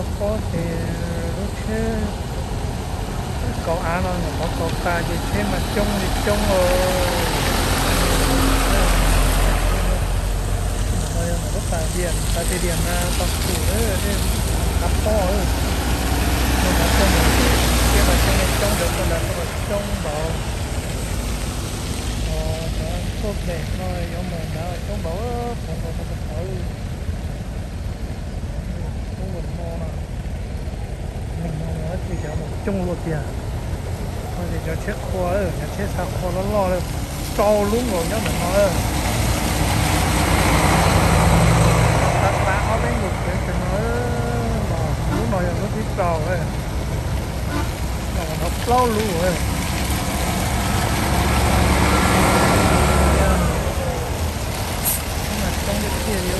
Pob ces lub tsheb kaus av no nyuam qhuav kaus tas ces tsheb mas coob li coob. Lub pas diam, pas tias diam na tau tus, qab pob, no mas coob, tsheb mas coob li coob, cov tuaj nrad tuaj los coob npaum. Cov tuaj pem no yuav mus nrad coob npaum, pov nkaus rau pov tod. Lub no no, neeg no ces cov mus coob luaj tiag. No ces cov tsheb qhua, cov tsheb xa qhua loj loj lawm, rau lub nkaus nyob ntawm no lawm. Tab tab ob peb nkaus kev pem no, los lub no yog lub thib rau lawm. Los no plaub lub lawm. Coob tiag tiag li.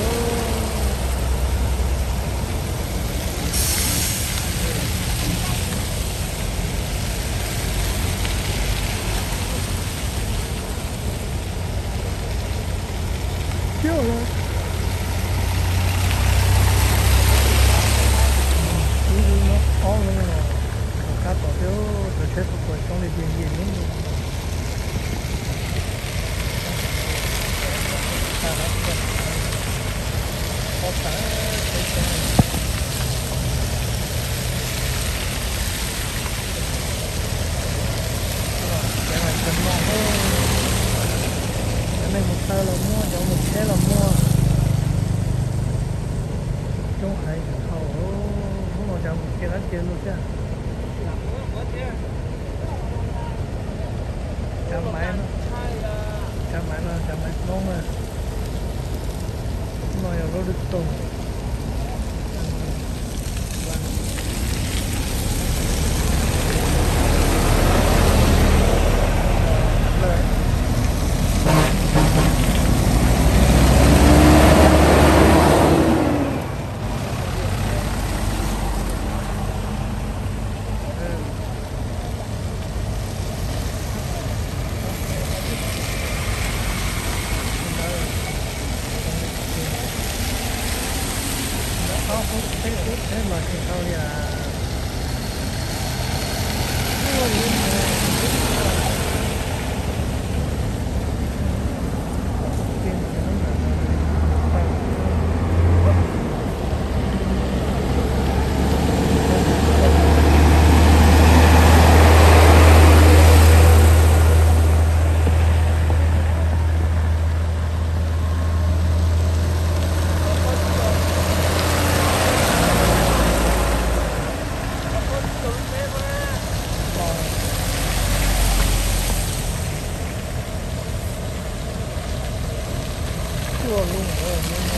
Ib lub no ob lub no, qab tom thiab, cov tsheb txhua txhua coob li tiag li lub no. Cov neeg mus taw los muaj, cov mus tsheb los muaj. Coob heev dhau, hnub no cov mus kiag dab tsi luaj thiab. Tsav maiv, tsav maiv no, tsav maiv Hmoob na. No yog lub lwm tus. Ob khub tsheb, khub tsheb mas tsis dhau li as. Tuaj lub no, lub